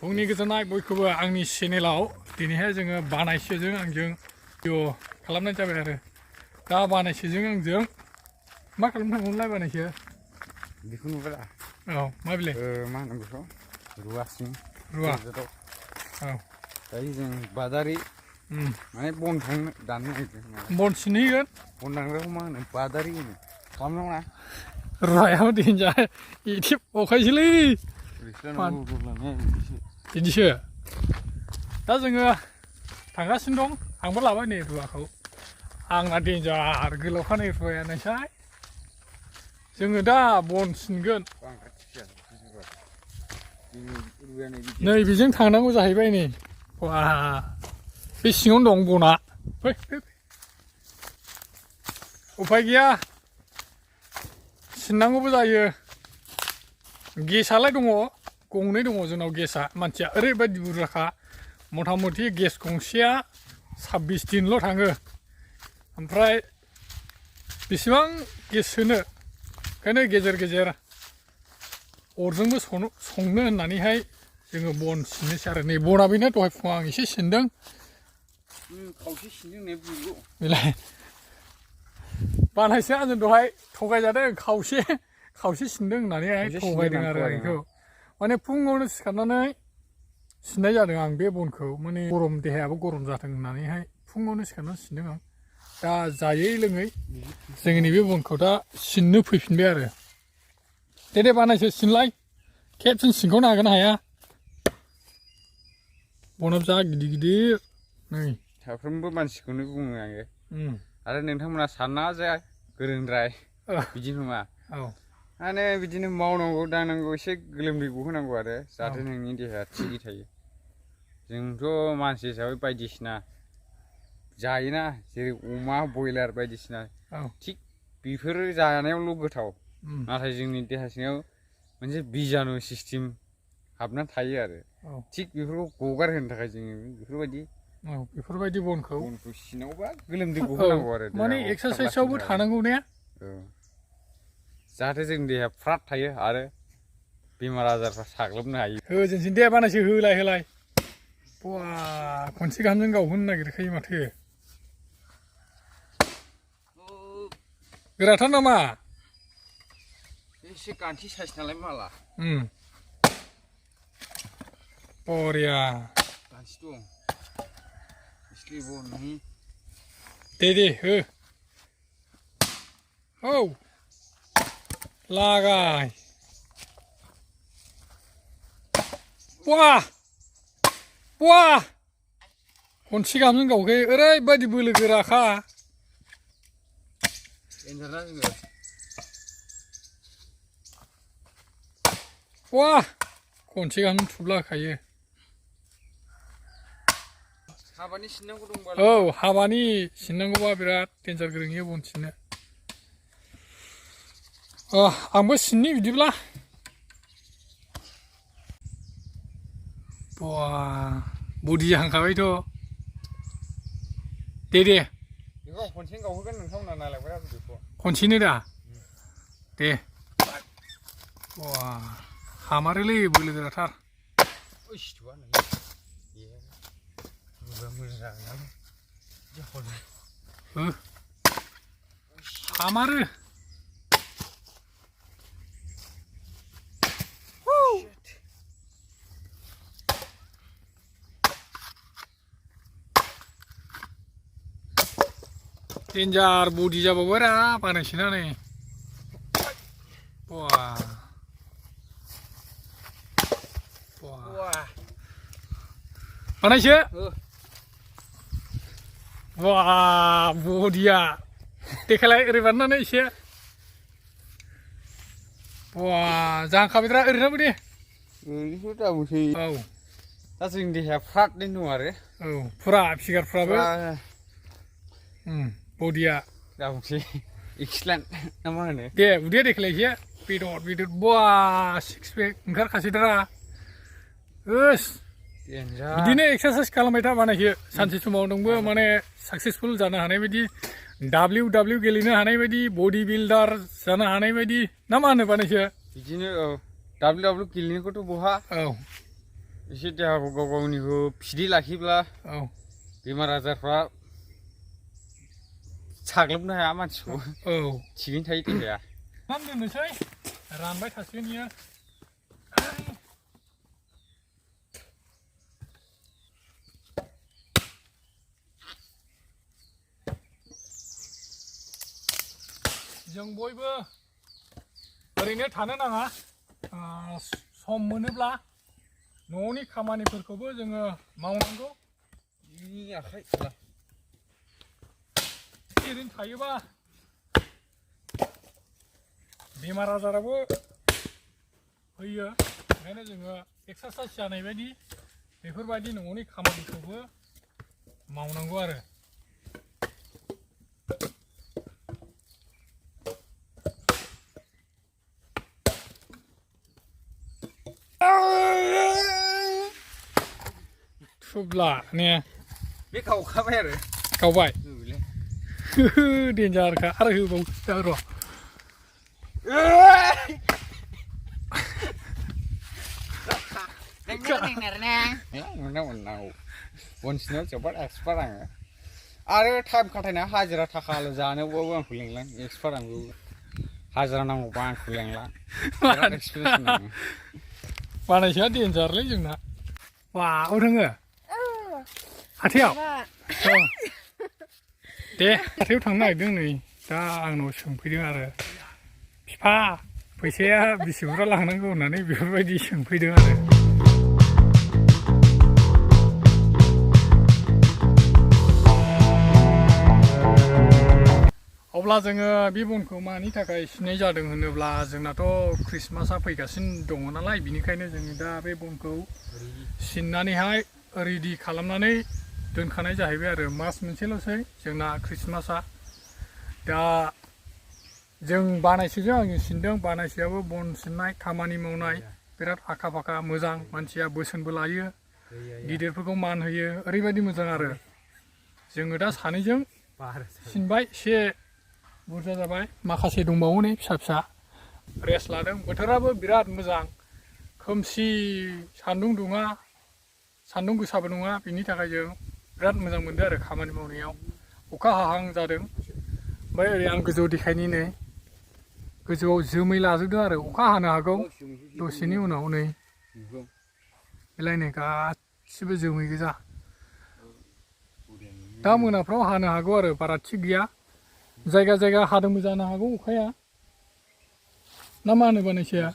फुंनि गोजोननाय बयखौबो आंनि चेनेलाव दिनैहाय जोङो बानायसोजों आंजों भिडिअ खालामनाय जाबाय आरो दा बानायसोजों आंजों मा खालामनो थांगोनलाय बानायसो बेखौ नुबाय औ मा बिलाय मा होनो बेखौ रुवासिं रुवा औ दायो जों बादारि माने बन थांनो दाननो नागिरदों बन सिनहैगोन बन दानग्राखौ मा होनो बादारि होनो खालामनाङा रुवायाव दिनैजाय इदि अखायसोलै बिदिसो दा जोङो थांगासिनो दं आंबो लाबाय नै रुवाखौ आंना देन्जार गोलावखा नै रुवाया नायसाय जोङो दा बन सिनगोन नै बेजों थांनांगौ जाहैबाय नै वा बे सिङावनो दं बना फै उफाय गैया सिननांगौबो जायो गेसालाय दङ गंनै दङ जोंनाव गेसा मानसिया ओरैबायदि बुरजाखा मथा मथि गेस गंसेया 26 दिनल' थाङो ओमफ्राय बेसेबां गेस सोनो ओंखायनो गेजेर गेजेर अरजोंबो संनो होननानैहाय जोङो बन सिननोसै आरो नै बना बेनो दहाय फुङाव आं एसे सिनदों खावसे सिनदों ने बुंगौ बेलाय बानायसो आंजों दहाय थगायजादों खावसे सिनदों होननानैहाय थगायदों आरो आंखौ माने फुङावनो सिखारनानै सिननाय जादों आं बे बनखौ माने गरम देहायाबो गरम जाथों होननानैहाय फुङावनो सिखारनानै सिनदों आं दा जायै लोङै जोंनि नैबे बनखौ दा सिननो फैफिनबाय आरो दे बानायसो सिनलाय खेबसेनो सिनखावनो हागोन ना हाया बनाबो जा गिदिर गिदिर नै साफ्रोमबो मानसिखौनो बुङो आङो आरो नोंथांमोना सानना जाया गोरोंद्राय बिदि नङा माने बिदिनो मावनांगौ दांनांगौ एसे गोलोमदै गहोनांगौ आरो जाहाथे नोंनि देहाया थिगै थायो जोंथ' मानसि हिसाबै बायदिसिना जायोना जेरै अमा बयलार बायदिसिना थिग बेफोरो जानायावल' गोथाव नाथाय जोंनि देहा सिङाव मोनसे बिजानु सिस्टेम हाबनानै थायो आरो थिग बेफोरखौ गगारहोनो थाखाय जोङो बेफोरबायदि बनखौ सिनावबा गोलोमदै गहोनांगौ आरो माने एक्सारसाइसआवबो थानांगौ ने जाहाथे जोंनि देहाया फ्राद थायो आरो बेमार आजारफ्रा साग्लोबनो हायो होजोंसै दे बानायसो होलाय बा खनसे गाहामजों गावहोनो नागिरखायो माथो गोराथार नामा एसे गान्थि साइज नालाय माला बरिया गान्थि दं इसलि बननि दे हो औ लागाय बवा खनसे गाहामजों गावखायो ओरैबायदि बोलो गोराखा बवा खनसे गाहाम थुब्ला होखायो हाबानि सिननांगौ दंबा औ हाबानि सिननांगौबा बिराद देन्जार गोरों बन सिननो आंबो सिननि बिदिब्ला बवा बडि जाहांखाबायथ' दे बेखौ खनसेनो गावहोगोन नोंथांमोना नायलांबाय आरो बेखौ खनसेनो दा दे बवा हामारोलै बोलो गोराथार हामारो डेन्जार बडि जाबावबाय रा बानायसोना नै बानायसो वा बडिया देखायलाय ओरै बारनानै एसे वा जाहांखाबायद्रा ओरैनोबो दे ओरैनोथ' दाबोसै औ दा जोंनि देहाया फ्रादैनो दं आरो औ फुरा फिगारफ्राबो बडिया दाबोसै एक्सिलेन्ट ना मा होनो दे उदैया देखायलाय एसे बेदर बवा सिक्स पेक ओंखारखासैद्रा बिदिनो एक्सारसाइज खालामबाय था बानायसो सानसे समाव नोंबो माने साक्सेसफुल जानो हानाय बायदि WW गेलेनो हानाय बायदि बडि बिल्डार जानो हानाय बायदि ना मा होनो बानायसो बिदिनो WW गेलेनायखौथ' बहा एसे देहाखौ गाव गावनिखौ फिदै लाखिब्ला बेमार आजारफ्रा साग्लोबनो हाया मानसिखौ थिगैनो थायो देहाया दोननोसै रानबाय थासिगोन इयो जों बयबो ओरैनो थानो नाङा सम मोनोब्ला न'नि खामानिफोरखौबो जोङो मावनांगौ ओरैनो थायोबा बेमार आजाराबो फैयो ओंखायनो जोङो एक्सारसाइज जानाय बायदि बेफोरबायदि न'नि खामानिखौबो मावनांगौ आरो थुब्ला ने बे गावखाबाय आरो गावबाय डेन्जारखा आरो होबाव र' बनसिनाव जोबोद एक्सपार्ट आङो आरो टाइम खाथायना हाजिरा थाखाल' जानोबाबो आंखौ लेंलां एक्सपार्ट आंबो हाजिरा नांगौबा आंखौ लेंलां बानायसोआ डेन्जारलै जोंना वाव रोङो हाथायाव दे हाथायाव थांनो नागिरदों नै दा आंनाव सोंफैदों आरो बिफा फैसाया बेसे बुरजा लांनांगौ होननानै बेफोरबायदि सोंफैदों आरो अब्ला जोङो बे बनखौ मानि थाखाय सिननाय जादों होनोब्ला जोंनाथ' ख्रिस्टमासआ फैगासिनो दङ नालाय बिनिखायनो जोङो दा बे बनखौ सिननानैहाय रेडि खालामनानै दोनखानाय जाहैबाय आरो मास मोनसेल'सै जोंना ख्रिस्टमासआ दा जों बानायसोजों आङो सिनदों बानायसोआबो बन सिननाय खामानि मावनाय बिराद आखा फाखा मोजां मानसिया बोसोनबो लायो गिदिरफोरखौ मान होयो ओरैबायदि मोजां आरो जोङो दा सानैजों सिनबाय एसे बुरजा जाबाय माखासे दंबावो नै फिसा फिसा रेस्ट लादों बोथोराबो बिराद मोजां खोमसि सान्दुं दुङा सान्दुं गोसाबो नङा बिनि थाखाय जों बिराद मोजां मोनदों आरो खामानि मावनायाव अखा हाहां जादों ओमफ्राय ओरै आं गोजौआव देखायनि नै गोजौआव जोमै लाजोबदों आरो अखा हानो हागौ दसेनि उनाव नै बेलाय नै गासिबो जोमै गोजा दा मोनाफ्राव हानो हागौ आरो बारा थिग गैया जायगा जायगा हादोंबो जानो हागौ अखाया ना मा होनो बानायसोआ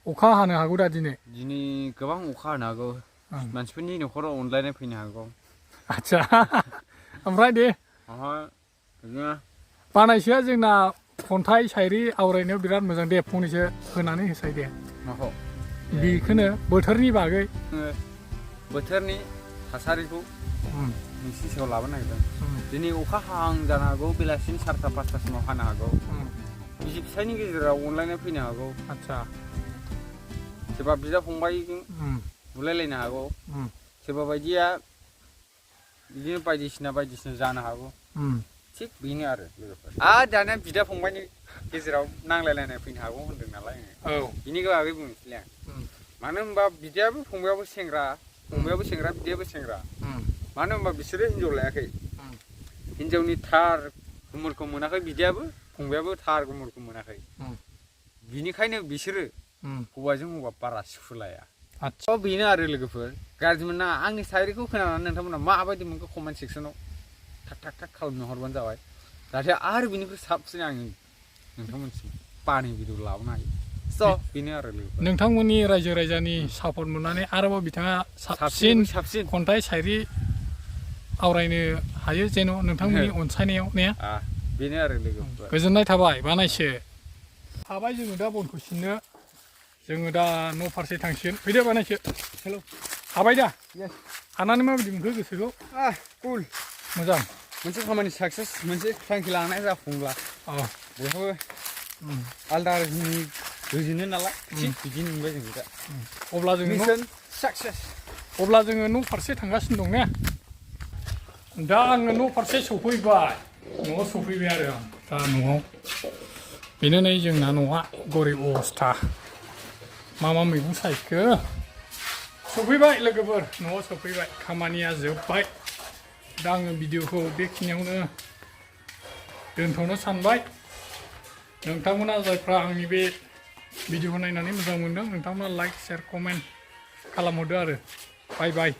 अखा हानो हागौ दा दिनै गोबां अखा हानो हागौ मानसिफोरनि न'खराव अनलायनाय फैनो हागौ आदसा ओमफ्राय दे बानायसोआ जोंना खन्थाइ शायरि आवरायनायाव बिराद मोजां दे फंनैसो होनानै होसाय दे बेखौनो बोथोरनि बागै बोथोरनि थासारिखौ नोंसिनि सायाव लाबोनो नागिरदों दिनै अखा हाहां जानो हागौ बेलासिनि 4टा 5टासिमाव हानो हागौ बिसि फिसायनि गेजेराव अनलायनाय फैनो हागौ आदसा सोरबा बिदा फंबायजों बुलायलायनो हागौ सोरबा बायदिया बिदिनो बायदिसिना जानो हागौ थिग बेनो आरो लोगोफोर दानिया बिदा फंबायनि गेजेराव नांलायलायनाय फैनो हागौ होनदों नालाय आङो बिनि बागै बुंनोसैलै आं मानो होनबा बिदायाबो फंबायाबो सेंग्रा बिदायाबो सेंग्रा मानो होनबा बिसोरो हिनजाव लायाखै हिनजावनि थार गुमुरखौ मोनाखै बिदायाबो फंबायाबो थार गुमुरखौ मोनाखै बिनिखायनो बिसोरो हौवाजों हौवा बारा सुखुलाया आदसा बेनो आरो लोगोफोर गाज्रि मोना आंनि शायरिखौ खोनानानै नोंथांमोना माबायदि मोनखो कमेन्ट सेक्सनाव थाक खालामनो हरबानो जाबाय जाहाथे आरो बिनिख्रुइ साबसिन आं नोंथांमोनसिम बानि भिडिअ लाबोनो हायो स' बेनो आरो लोगोफोर नोंथांमोननि रायजो राजानि सापर्ट मोननानै आरोबाव बिथाङा साबसिन खन्थाइ शायरि आवरायनो हायो जेन' नोंथांमोननि अनसायनायाव ने बेनो आरो लोगोफोर गोजोननाय थाबाय बानायसो हाबाय जोङो दा बनखौ सिननो जोङो दा न' फारसे थांसिगोन फैदो बानायसो हेल' हाबाय दा हानानै माबायदि मोनखो गोसोखौ कुल मोजां मोनसे खामानि साक्सेस मोनसे थांखि लानाय जाफुंब्ला बयहाबो आलदा रोखोमनि गोजोनो नालाय बिदिनो मोनबाय जों दा अब्ला जोङो मिशन साक्सेस अब्ला जोङो न' फारसे थांगासिनो दं ने दा आङो न' फारसे सफैबाय न'आव सफैबाय आरो आं दा न'आव बेनो नै जोंना न'आ गरिब अबस्था मा मैगं सायखो सफैबाय लोगोफोर न'आव सफैबाय खामानिया जोब्बाय दा आङो भिडिअखौ बेखिनियावनो दोनथ'नो सानबाय नोंथांमोना जायफ्रा आंनि बे भिडिअखौ नायनानै मोजां मोनदों नोंथांमोना लाइक शेयार कमेन्ट खालामहरदो आरो बाय बाय